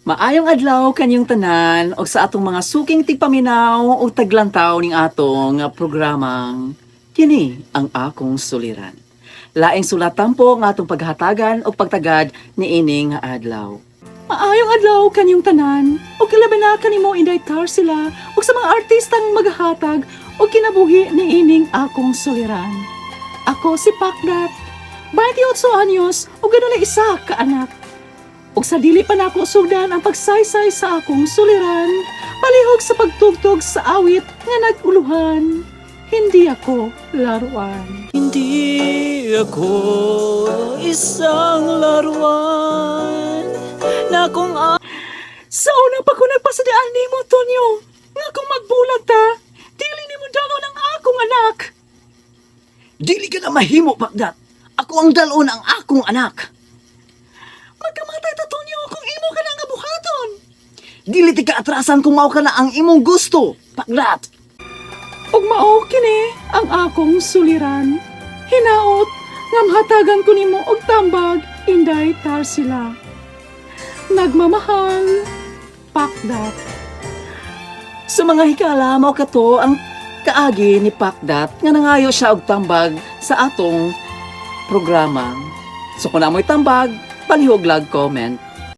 Maayong adlaw kanyong tanan og sa atong mga suking tigpaminaw og taglantaw ning atong programang Kini ang Akong Suliran. Laing sulat tampo ang atong paghatagan og pagtagad niining adlaw. Maayong adlaw kanyong tanan ug kalabi na kanimo, Inday Tarsila, ug sa mga artistang maghatag og kinabuhi niining akong suliran. Ako si Pakdat, 28 anyos ug adunay isa ka anak. Ug sa dili pa nako sugdan ang pagsaysay sa akong suliran, palihog sa pagtugtog sa awit nga nag-uluhan, "Hindi Ako Laruan." Hindi ako isang laruan na kung Sa una pa ko nagpasadian nimo, Tonyo, nga kung magbulag ta, dili nimo dalon ang akong anak. Dili ka na mahimo, Pakdat. Ako ang dalon ang akong anak. Magkamatay ta, Tonyo, kung imo ka na nga buhaton. Dili ti ka atrasan kung mao ka na ang imong gusto, Pakdat. Ug mao kini ang akong suliran. Hinaot nga mahatagan ko nimo og tambag, Inday Tarsila. Nagmamahal, Pakdat. Sa mga hikala, mao kato ang kaagi ni Pakdat nga nangayo siya og tambag sa atong programa. So kung naa moy tambag, palihog lag comment.